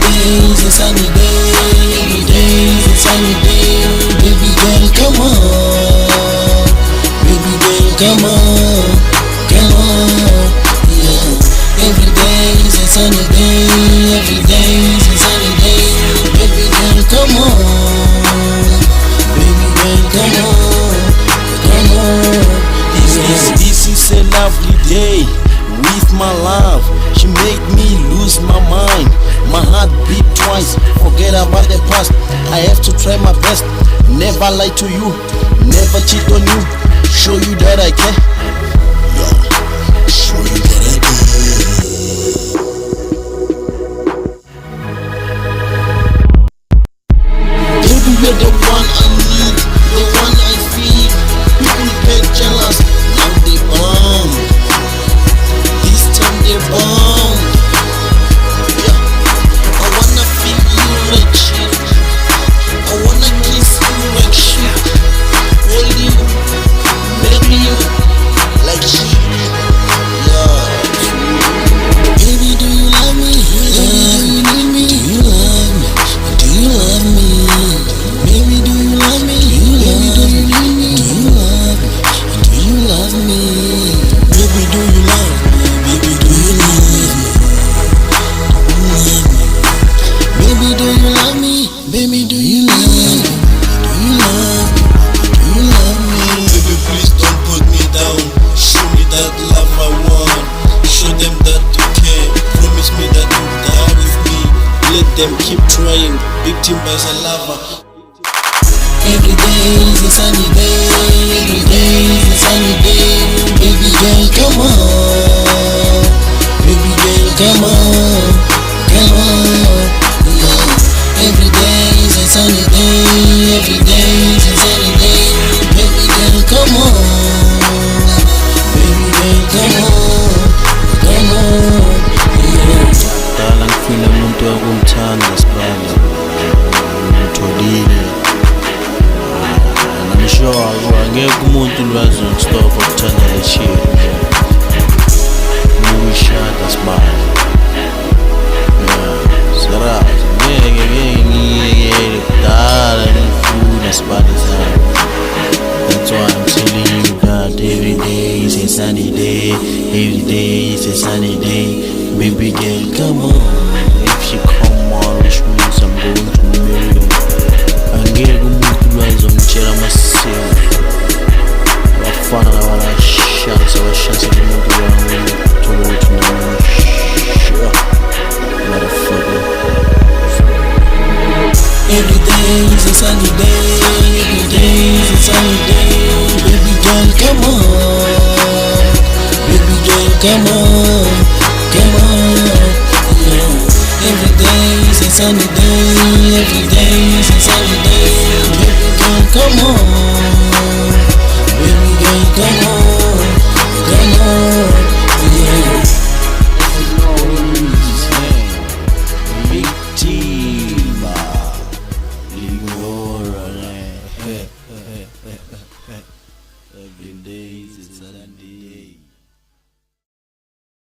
day is a sunny day, every day is a sunny day. Baby girl, come on. Baby girl, come on, come on. Yeah. Every day is a sunny day, every day is a sunny day. Baby girl, come on. Baby girl, come on, come on. This is a lovely day with my love. She made me lose my mind. My heart beat twice. Forget about the past. I have to try my best. Never lie to you. Never cheat on you. Show you that I care. Yeah. Show you that I care. Baby, you're the one I need, the one I feel. People get jealous, now they bomb. This time they bomb. Yeah. I wanna feel you like shit. I wanna kiss you like shit. Hold you, marry you like shit. Yeah. Baby, do you love me? Baby, do you need me? Do you love me? Do you love me? Baby, do you love me? Baby, do you need me? Do you love me? Do you love me? Baby, do you love me? Baby, do you love me? Do you love me? Baby, do you love me? Baby, do you love me? Do you love me? Do you love me? Baby, please don't put me down. Show me that love I want. Show them that you care. Promise me that you die with me. Let them keep trying. Big Timba's a lover. Every day is a sunny day, every day is a sunny day. Baby girl, come on. Baby girl, come on, come on. Yeah. Every day is a sunny day, every day is a sunny day. Baby girl, come on. Baby girl, come on, come on. Yeah. Dala ngifuna umuntu wakumthanda sibali. Ngitholile. And I'm sure angeke umuntu lwazi ngistop ukuthanda le shit. Ngishada sibali. Yeah, serious. Ngeke ngiyekele kudala ngifuna sibali sami. That's why I'm telling you that every day is a sunny day. Every day is a sunny day. Baby girl, come on. If she come on, which means I'm going to marry you. Angeke umuntu lwazongitshela amasiko. Abafana laba bayashansa, bashansa umuntu wami. Thola ukuthi nami motherfucker. Every day is a sunny day, every day is a sunny day. Baby girl, come on. Baby girl, come on, come on. Yeah. Every day is a sunny day.